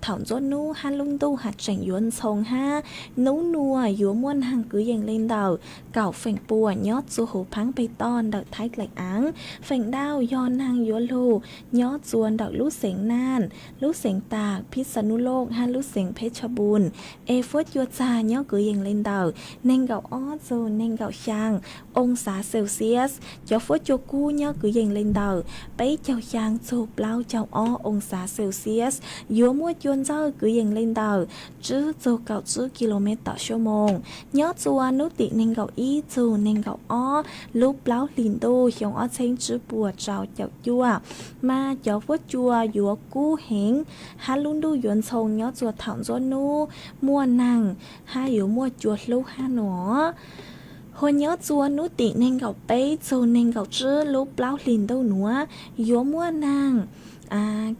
thaum ntxuab nub hab lub ntuj has tseem yuav ntxhoo hab nub nuav yuav muaj naag kwv yees le ntawm kaum feem pua nyob txua huv phaab peg toj ntawm Thaib dlaim aav. Feem ntau yog naag yuav lug nyob txua ntawm lub xeev Naj, lub xeev Tam, Phij Xa Nub Looj hab lub xeev Phej Tshaj Npun. Es fuab cua txag nyob kwv yees le ntawm neeg nkaum ob txug neeg nkaum xyaa oo xav Celsius. Cov fuab cua kub nyob kwv yees le ntawm peb caug xyaa txug plaub caug ob oo xav Celsius. Yuav muaj cua ntxawj kwv yees le ntawm tsib txug kaum tsib kilomev tom suab moos. Nyob txua nub tim neeg nkaum ib txug neeg nkaum ob lub plaub hlis ntuj xyoo ob txheeb tsib puas rau caum cuaj. Mas cov fuab cua yuav kub heev hab lub ntuj yuav ntxhoo nyob txua thaum ntxuab nub, muaj naag hab yuav muaj cua hlub hab no. Hos nyob txua nub tim neeg nkaum peb txug neeg nkaum tsib lub plaub hlis ntuj nuav yuav muaj naag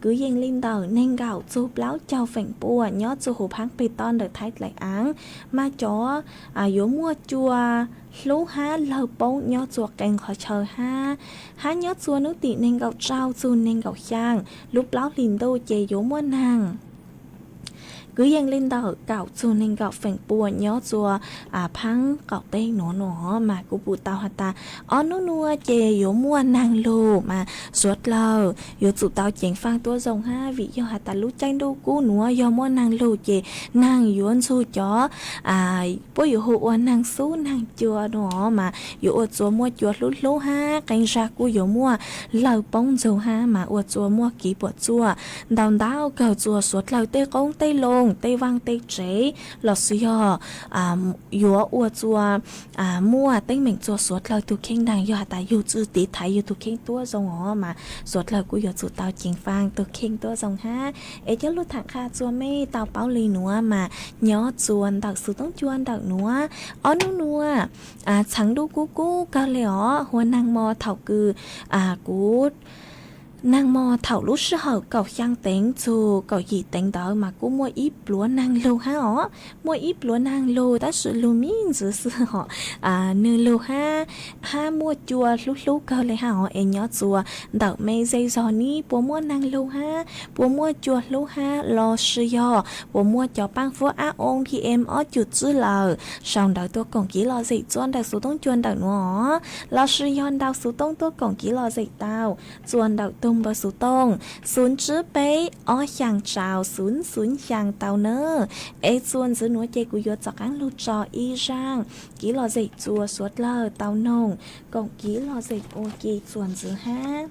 kwv yees le ntawm neeg nkaum txug plaub caug feem pua nyob txua huv phaab peg toj ntawm Thaib dlaim aav. Mas cov yuav muaj cua hlub hab lawg poob nyob txua qee qhov chaw hab. Hab nyob txua nub tim neeg nkaum rau txug neeg nkaum xyaa lub plaub hlis ntuj ces yuav muaj naag kwv yees le ntawm kaum txug neeg nkaum feem pua nyob txua phaab qaum teb nuav no. Mas kuv pum tau has tas ob nub nuav ces yuav muaj naag lug mas suav dlawg yuav tsum tau ceev faaj tuab zoo hab vim yog has tas lub caij ntuj kub nuav yog muaj naag lug ces naag yuav ntsug cov puab yuav hu ua naag xub naag cua no mas yuav ua txua muaj cua hlub hlub hab qee zag kuj yuav muaj lawg poob ntsug hab mas ua txua muaj kev puam tsuaj ntau ntau kawg txua suav dlawg tej qoob tej loo tej vaaj tej tsev lossis yog yuav ua txua muaj teeb meem txua suav dlawg tug kheej ntaag. Yog has tas yug tsi tiv thaiv yug tug kheej tuab zoo os mas suav dlawg kuj yuav tsum tau ceev faaj tug kheej tuab zoo hab. Es coj lug tham qha txua mej tau paub le nuav mas nyob txua ntawm xov tooj cua ntawm nuav ob nub nuav txheev ntuj kub kub kawg le os. Hua naag mo thaum kws kuv Nag hmo thaum lub sij hawm kaum xyaa teev txug kaum yim teev ntawd mas kuj muaj ib pluav naag lug hab os. Muaj ib pluav naag lug tab sis lug me ntsis xwb os. Nwg lug hab, hab muaj cua hlub hlub kawg le hab os. Es nyob txuas ntawm mej zej zog neb puas muaj naag lug hab, puas muaj cua hlub hab, los sis yog puas muaj cov paaj fuab ab oo D M ob cum tsib lawm, sau ntawv tuaj koom kev lom zem txuas ntawm xuv tooj cua ntawm nuav os. Los sis yog ntaus xuv tooj tuaj koom kev lom zem tau txuas ntawm tug npawb xuv tooj xwv tsib peb ob xyaa rau xwv xwv xyaa tau na. Es txuas ntxiv nuav ces kuv yuav rov qaab lug tso ib zaaj kev lom zem txuas suav dlawg tau noog koom kev lom zem ua ke txuas ntxiv hab.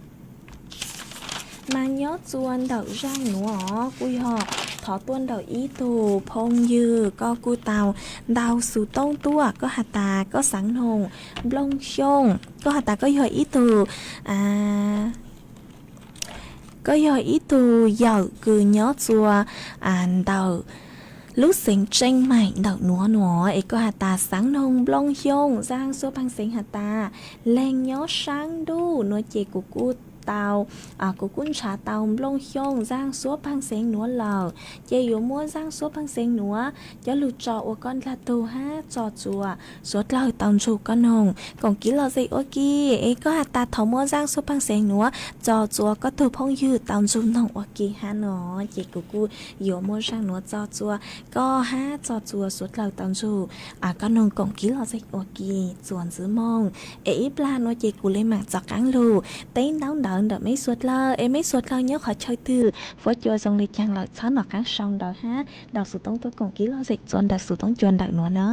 Mas nyob txuas ntawm zaaj nuav os, kuj yog thov tuaj ntawm ib tug phooj ywg, koj kuj tau ntaus xuv tooj tuaj, koj has tas koj xaav noog Nplooj Xyooj, koj has tas koj yog ib tug, koj yog ib tug yawm kws nyob txuas ntawm lub xeev Tseej Maim ntawm nuav nuav, es koj has tas xaav noog Nplooj Xyooj, zaaj suab pheej xeev has tas leeg nyob saab ntuj nuav ces kuv kuj tau, kuv kuj nrhav tau Nplooj Xyooj zaaj suab pheej xeev nuav lawm, ces yuav muab zaaj suab pheej xeev nuav coj lug tso ua koj dlaag tug hab tso txuas suav dlawg tau ntsug koj noog koom kev lom zem ua ke. Es koj has tas thov muab zaaj suab pheej xeev nuav tso txuas koj tug phooj ywg tau ntsug noog ua ke hab no, ces kuv kuj yuav muab zaaj nuav tso txuas koj hab tso txuas suav dlawg tau ntsug koj noog koom kev lom zem ua ke txuas ntxiv moog. Es ib plag nuav ces kuv le maam rov qaab lug teb ntaub ntawv ntawm meb suav dlawg, es meb suav dlawg nyob qhov chaw twg, fuab cua zoo le caag lawm txhob nov qaab sau ntawv hab ntaus xuv tooj tuaj koom kev lom zem txuas ntawm xuv tooj cua ntawm nuav na.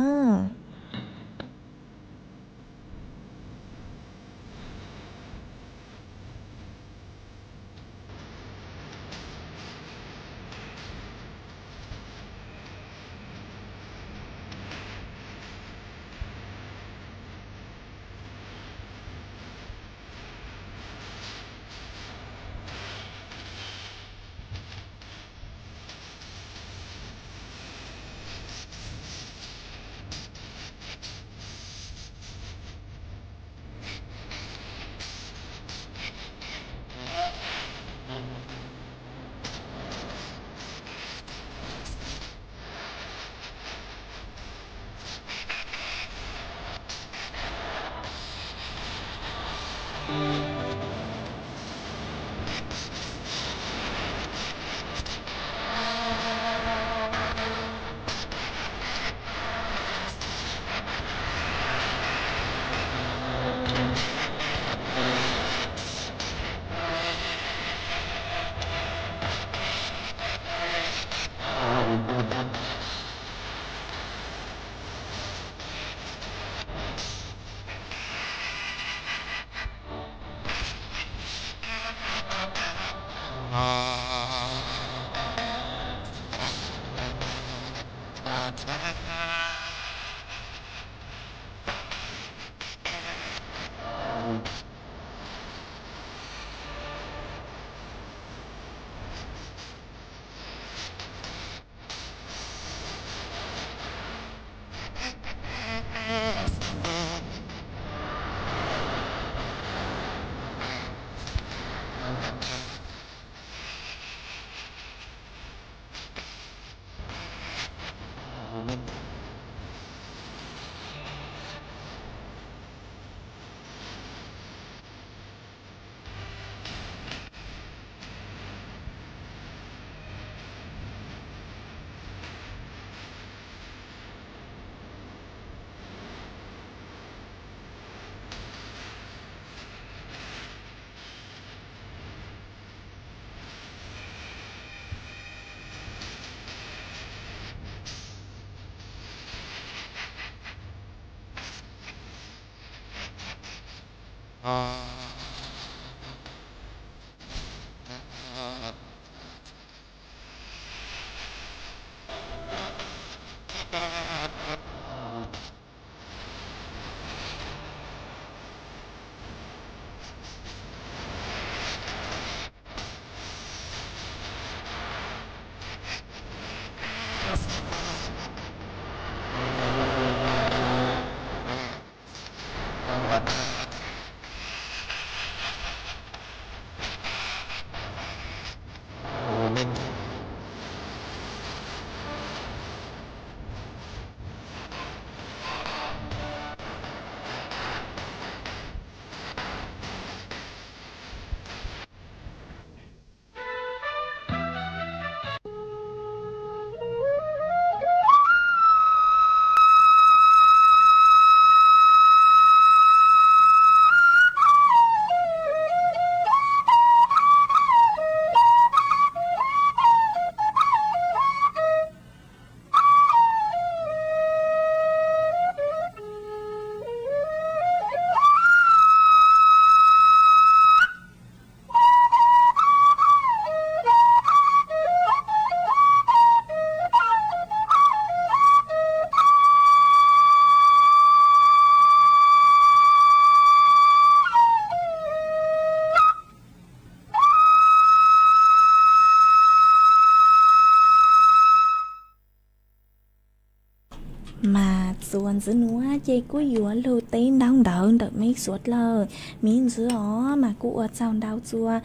Txuas ntxiv nuav ces kuj yuav lug teb ntau ntawv ntawm meb suav dlawg. Miv ntxiv os mas kuj ua txaug ntau txua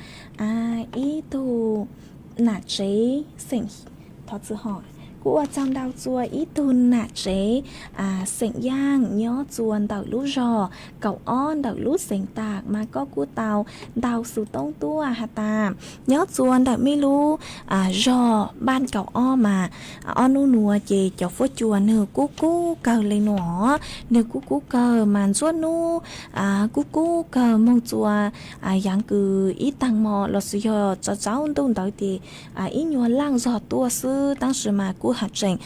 ib tug nam tsev xeem, thov txim, kuj ua txaug ntau txua ib tug nam tsev xeem Yaaj nyob txua ntawm lub zog kaum ob ntawm lub xeev Tam mas koj kuj tau ntau xu toob tuaj has tas nyob txua ntawm mej lub zog npaj kaum ob mas ob nub nuav ces cov fuab cua nwg kub kub kawg le nuav, nwg kub kub kawg mas ntxuab nub kub kub kawg moog txua yaav kws ib taag mo los sis yog tsaus ntuj ntawd ces ib nyuag laaj zog tuaj xwb, tab sis mas kuj has tseem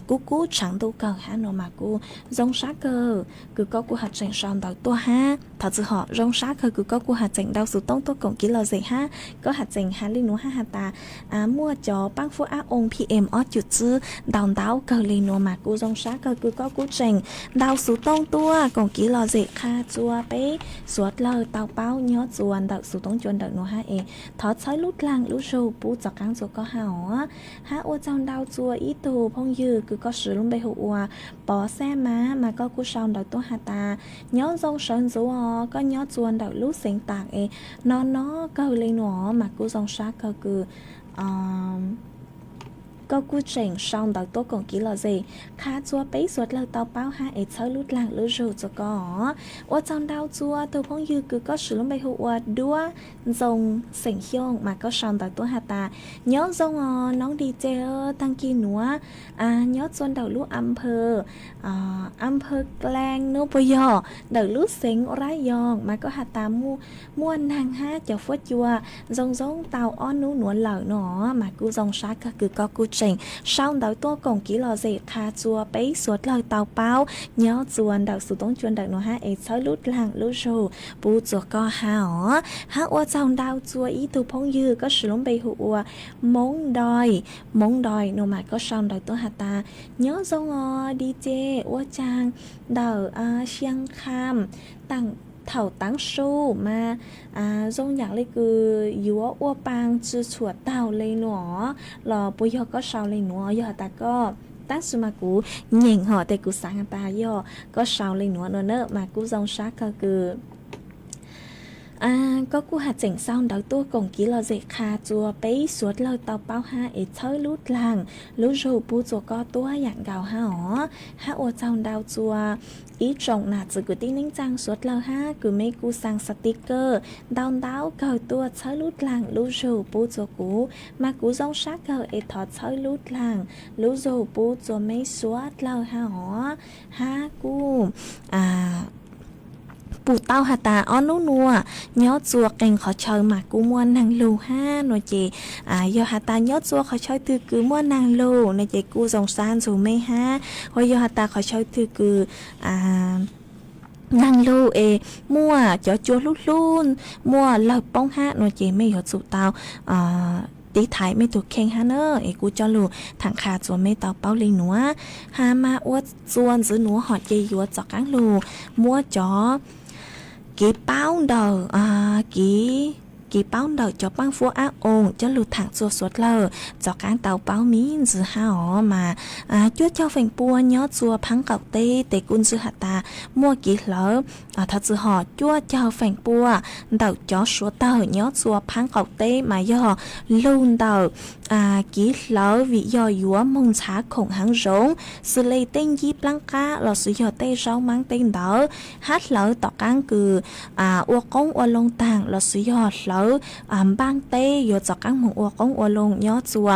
kub kub tshaav ntuj kawg hab no mas kuj zoo sab kawg kws koj kuj has tseem sau ntawv tuaj hab. Thov txim hom, zoo sab kawg kws koj kuj has tseem ntau xu toob tuaj koom kev lom zem hab. Koj has tseem has le nuav hab has tas muaj cov paab fuab ab oo P M ob cum tsib ntau ntau kawg le nuav mas kuj zoo sab kawg kws koj kuj tseem ntau xu toob tuaj koom kev lom zem qha txua peb suav dlawg tau paub nyob txua ntawm xu toob cua ntawm nuav hab es thov txhawb lub dlaag lub zug pub txug qaab txua koj hab os. Hab ua txaug ntau txua ib tug phooj ywg kws koj siv lub npe hu ua Pov Xaj Mab mas koj kuj sau ntawv tuaj has tas nyob zoo sawv ntxuv os, koj nyob txua ntawm lub xeev Tam es no no kawg le nuav mas kuj zoo sab kawg kws koj kuj tseem sau ntawv tuaj koom kev lom zem qha txua peb suav dlawg tau paub hab es txhawb lub dlaag lub zug txua koj os. Ua txaug ntau txua tug phooj ywg kws koj siv lub npe hu ua Duab Ntxoo xeem Xyooj mas koj sau ntawv tuaj has tas nyob zoo os noob D J, taag kis nuav nyob txua ntawm lub a mphawv, a mphawv Klaaj nub puas yog ntawm lub xeev Rab Yoos mas koj has tas muaj naag hab cov fuab cua zoo zoo tau ob nub nuav lawm no mas kuj zoo sab kawg kws koj kuj tseem sau ntawv tuaj koom kev lom zem qha txua peb suav dlawg tau paub nyob txua ntawm xu toob cua ntawm nuav hab es txhawb lub dlaag lub zug pub txua koj hab os. Hab ua txaug ntau txua ib tug phooj ywg koj siv lub npe hu ua Moob Doi, Moob Doi no mas koj sau ntawv tuaj has tas nyob zoo os D J, ua caag ntawm Xia Kham taam thaum taav su mas zoo yaam le kws yuav ua paa tsi tshuam taug le nuav los puas yog koj sau le nuav? Yog has tas koj, tab sis mas kuv nyeem hom tes kuv xaav has tas yog koj sau le nuav no na mas kuj zoo sab kawg kws koj kuj has tseem sau ntawv tuaj koom kev lom zem qha txua peb suav dlawg tau paub hab es txhawb lub dlaag lub zug pub txua koj tuab yaam nkaus hab os. Hab ua txaug ntau txua ib tsoom nam txiv kwv tij neej tsaa suav dlawg hab kws mej kuj xaa sticker ntau ntau kawg tuaj txhawb lub dlaag lub zug pub txua kuv mas kuv zoo sab kawg es thov txhawb lub dlaag lub zug pub txua mej suav dlawg hab os. Hab kuj pum tau has tas ob nub nuav nyob txua qee qhov chaw mas kuj muaj naag lug hab no ces yog has tas nyob txua qhov chaw twg kws muaj naag lug no ces kuj zoo sab ntxug mej hab, ho yog has tas qhov chaw twg kws naag lug es muaj cov cua hlub hlub, muaj lawg poob hab no ces mej yuav tsum tau tiv thaiv mej tug kheej hab na. Es kuj coj lug thaam qha txua mej tau paub le nuav. Has mas ua txua ntxiv nuav hom ces yuav rov qaab lug muab cov kev paub ntawm, kev, kev paub ntawm cov paab fuab ab oo coj lug thaam txua suav dlawg rov qaab tau paub miv ntxiv hab os. Mas cuaj caug feem pua nyob txua phaab qaum teb tes kuj ntxwv has tas muaj kev hlawv, thov txwm hom cuaj caug feem pua ntawm cov suav dlawg nyob txua phaab qaum teb mas yog lug ntawm kev hlawv vim yog yuav moog ntshav khoom haav zoov, xws le tej ncib plaab qab los sis yog tej zaub maab tej ntawd, hab hlawv tom qaab kws ua qoob ua loo taag los sis yog hlawv npaaj teb yuav rov qaab moog ua qoob ua loo nyob txua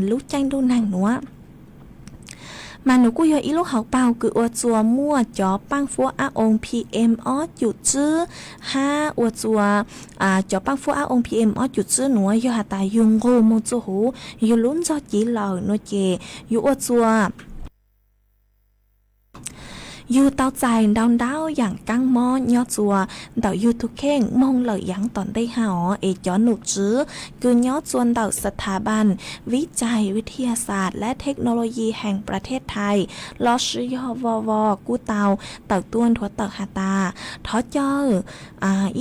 lub caij ntuj neeg nuav. Mas nws kuj yog ib lub hauv paug kws ua txua muaj cov paaj fuab ab oo P M ob cum tsib hab ua txua cov paaj fuab ab oo P M ob cum tsib nuav yog has tas yug nqug moog txua huv yug lub ntxog civ lawm no ces yuav ua txua Yug tau txais ntau ntau yaam kaab mob nyob txua ntawm yug tug kheej moog lawm yaav tom ntej hab os, es cov nom tswv kws nyob txua ntawm สถาบันวิจัยวิทยาศาสตร์และเทคโนโลยีแห่งประเทศไทย lossis yog vo vo kuj tau tawm tuaj nthuav tawm has tas, thov caw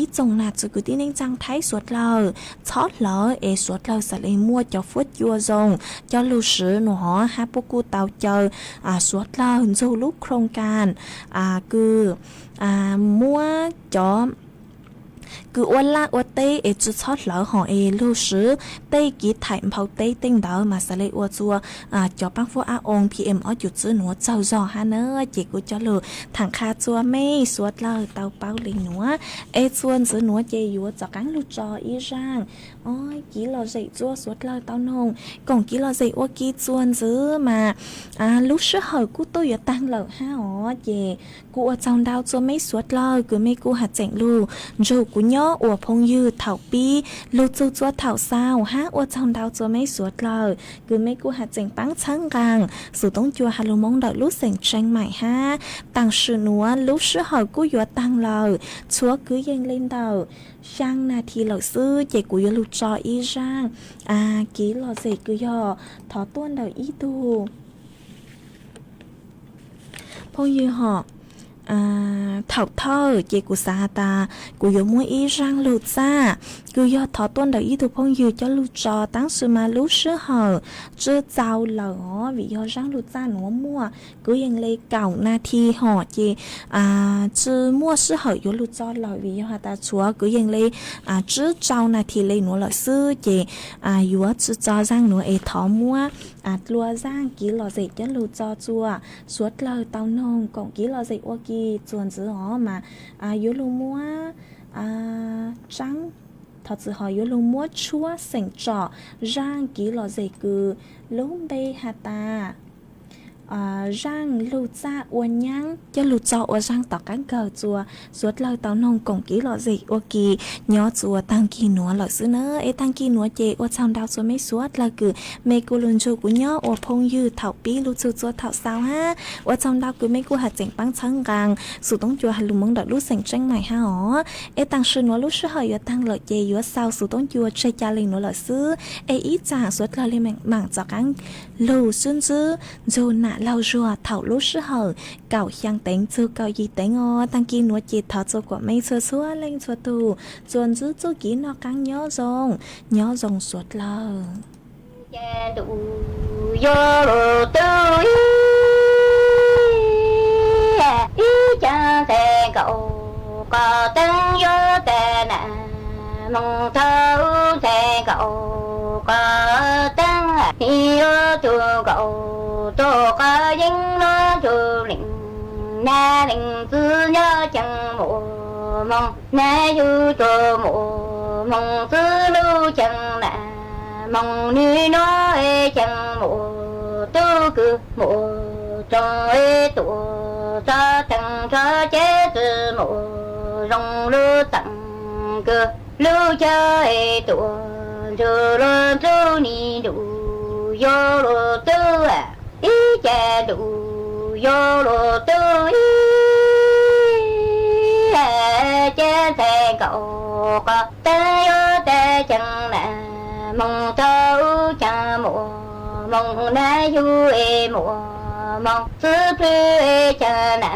ib tsoom nam txiv kwv tij neej tsaa Thaib suav dlawg txhob hlawv es suav dlawg xaav le muaj cov fuab cua zoo coj lug swv nua hov, hab puab kuj tau caw suav dlawg ntxug lub โครงการ kws muab cov kws ua laj ua teb es tsi txhob hlawv hov es lug swv tej kiv thaim nphau teb tej ntawd mas xaav le ua txua cov paab fuab ab oo P M ob cum tsib nuav tsaug zog hab na. Ces kuv coj lug thaam qha txua mej suav dlawg tau paub le nuav, es txua ntxiv nuav ces yuav rov qaab lug tso ib zaaj o, kiv lom zem txua suav dlawg tau noog koom kiv lom zem ua ke txua ntxiv mas lub sij hawm kuj tuaj yuav taag lawm hab os. Ces kuv ua tsaug ntau txua mej suav dlawg kws mej kuj has tseem lug nrug kuv nyob ua phooj ywg thaum pib lug txug txua thaum xaus hab ua tsaug ntau txua mej suav dlawg kws mej kuj has tseem paab txhawb nqaa xus toob cua has lug Moob ntawm lub xeem Tseem Maim hab. Taam sim nuav lub sij hawm kuj yuav taag lawm, txhua kwv yees le ntawm xyaa nas this lawm xwb ces kuv yuav lug tso ib zaaj kiv lom zem kws yog thov tuaj ntawm ib tug phooj ywg hov. Thaum thawj ces kuv xav has tas kuv yuav muab ib zaaj lug txaj kws yog thov tuaj ntawm ib tug phooj ywg coj lug tso, tab sis mas lub sij hawm tsi txaus lawm os, vim yog zaaj lug txaj nuav muaj kwv yees le kaum nas this hov ces tsi muaj sij hawm yuav lug tso lawm, vim yog has tas txhua kwv yees le tsib rau nas this le nuav lawm xwb ces yuav tsi tso zaaj nuav es thov muab dlua zaaj kiv lom zem coj lug tso txua suav dlawg tau noog koom kiv lom zem ua ke txua ntxiv os mas yuav lug muab tsaab, thov txim hov, yuav lug muab tshuab xeem tsom zaaj kiv lom zem kws lub npe has tas zaaj lug txaj ua nyaab coj lug tso ua zaaj tom qaab kawg txua suav dlawg tau noog koom kiv lom zem ua ke nyob txua taag kis nuav lawm xwb na. Es taag kis nuav ces ua tsaug ntau txua mej suav dlawg kws mej kuj lug nrug kuv nyob ua phooj ywg thaum pib lug txug txua thaum xaus hab ua tsaug ntau kws mej kuj has tseem paab txhawb nqaa xus toob cua has lug Moob ntawm lub xeem Tseem Maim hab os. Es taam sim nuav lub sij hawm yuav taag lawm ces yuav xaus xus toob cua tseg ca le nuav lawm xwb. Es ib tsaam suav dlawg le maam rov qaab lug sib ntsib nrug nam laug zuag thaum lub sij hawm kaum xyaa teev txug kaum yim teev os. Taag kis nuav ces thov txua kuas mej txhua txhua leej txhua tug txua ntsib txuj kev noj qaab nyob zoo, nyob zoo suav dlawg. Ces ntuj yuav luag tub ib, ib ce ntxhais nkaum qhov teeb yuav tag na, moog thaum ntxhais nkaum qhov teeb, ib yuav tug nkaum tug qhov yeeb nuav tug leej, na leej txiv nyob ceeb mus moog, na yug tug mus moog txiv lub ceeb na, moog nwg nuav ceeb mus tub kws mus tsoom ib tuam txog teeg txog ces tsi mus zoo lub txeem kws lub cawv ib tuam ntsug luag ntuj ni ntuj yuav luag tub ib ce ntuj yuav luag tub ib ce ntxhais nkaum qhov teeb yuav tag ceeb na, moog thaum ceeb mus moog na yug mus moog txiv plawg ceeb na,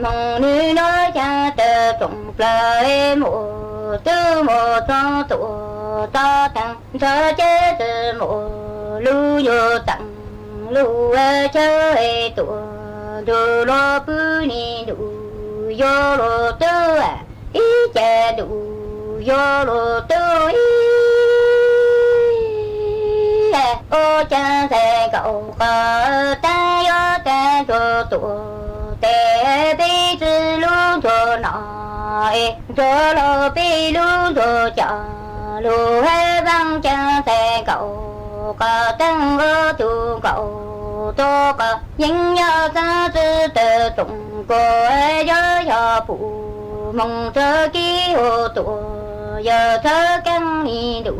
moog nwg nuav ceeb tawg tsoom plawg mus tub mus txog tuam txog teeg txog ces tsi mus lub nyuag txeem lub cawv ib tuam ntsug luag pw ni ntuj yuav luag tub ib ce ntuj yuav luag tub ib, ua ce ntxhais nkaum qhov teeb yuav tag ntsug tuam tes peb txiv lub ntsug no, es ntsug luag peb lub ntsug coj lug hab vaaj ce ntxhais nkaum qhov teeb ua tug nkaum tug qhov yeeb nyob xaab txwv tawg tsoom kuas yog yog pum moog txog kib hu tuam yawg txhawb keeb ni ntuj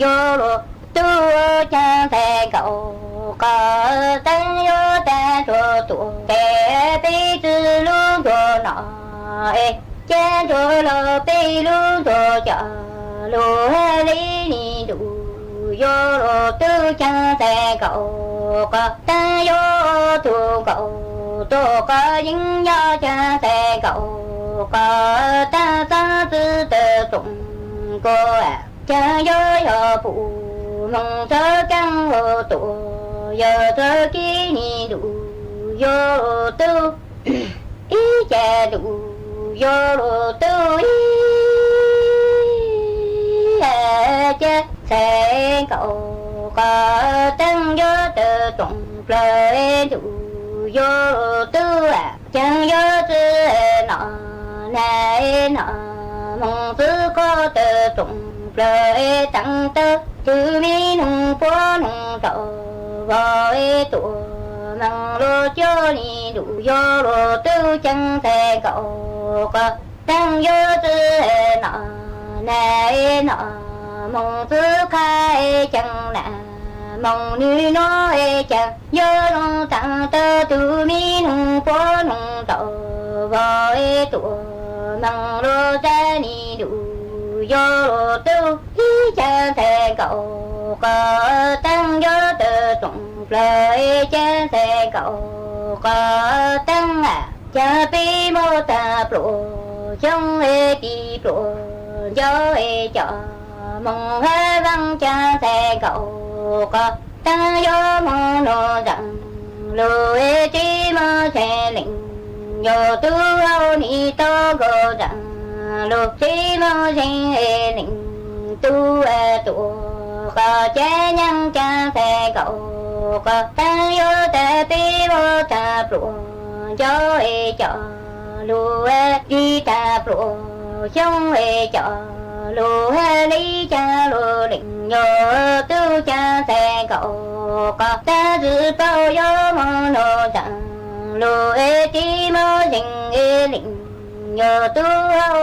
yuav luag tub ua ce ntxhais nkaum qhov teeb yuav tag ntsug tuam tes peb txiv Es cab ntsuag los peb lub ntsuag coj lug hab li ni ntuj yuav luag tub ceev xais nkaus qhov taag yuav tug nkaus tuaj qhov yeeb nyob ceev xais nkaus qhov taag xaav xwb tawm tsoom kuv ceev yuav yog pum moog txhawb keeb hov tuaj yawg txhawb kev ni ntuj yuav luag tub ib cag ntuj yuav luag tub ib cag xais nkaus qhov taag yuav tawm tsoom plawg ntuj yuav luag tub ceev yuav txwv nom na nom moog txwv qhov tawm tsoom plawg teev tawb tug mi noog puab noog tau vau tuaj moog luag coj ni ntuj yuav luag tub ceev xais nkaus qhov taag yuav txwv nom na nom moog txwv qha ceev na moog nwg nuav ceev yuav zoo teev tawb tug mi noog puab noog tau vau tuaj moog luag txwv ni ntuj yuav luag tub ib ceev xais nkaus qhov taag yuav tawm tsoom plawg ceev xais nkaus qhov taag a ceev peb muab taag pluas xyoob pib pluas ncauj coj moog hab vaaj ceev xais nkaus qhov taag yuav moog nuav nraag lug txij moog txhais leej yog tub hau ni tau nkaus nraag lug txij moog txhais leej tub tuaj qhov cab nyaab ceev xais nkaus qhov taag yuav tawm peb muab taag pluas ncauj coj lug txij taag pluas xyoob coj lug hab li caag lug leej yog tub ceev xais nkaus qhov taag tsi paub yuav moog nuav nraag lug txij moog txhais leej yog tub hau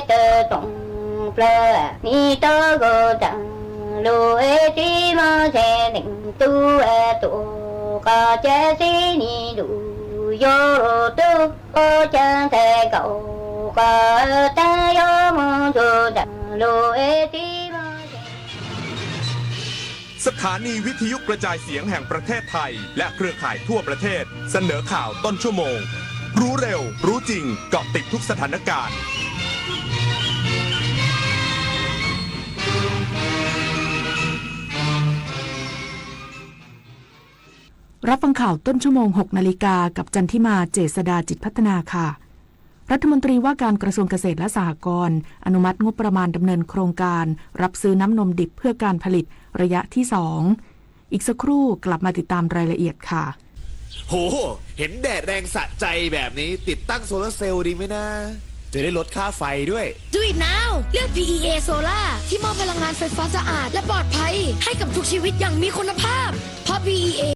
tawm tsoom plawg ni tau nkaus nraag lug txij moog txhais leej tub tuaj qhov cab txij ni ntuj yuav luag tub ceev xais nkaus qhov taag yuav moog ntsuag nraag lug txij moog สถานีวิทยุกระจายเสียงแห่งประเทศไทย และเครือข่ายทั่วประเทศ เสนอข่าวต้นชั่วโมง รู้เร็ว รู้จริง เกาะติดทุกสถานการณ์ รับฟังข่าวต้นชั่วโมง หกนาฬิกา กับจันทิมา เจษฎาจิตพัฒนาค่ะ รัฐมนตรีว่าการกระทรวงเกษตรและสหกรณ์ อนุมัติงบประมาณดำเนินโครงการรับซื้อน้ำนมดิบเพื่อการผลิตระยะที่สอง อีกสักครู่กลับมาติดตามรายละเอียดค่ะ โห เห็นแดดแรงสะใจแบบนี้ ติดตั้งโซลาร์เซลล์ดีไหมนะ จะได้ลดค่าไฟด้วย Do it now เลือก พีอีเอ Solar ที่มอบพลังงานไฟฟ้าสะอาดและปลอดภัยให้กับทุกชีวิตอย่างมีคุณภาพ เพราะ พีอีเอ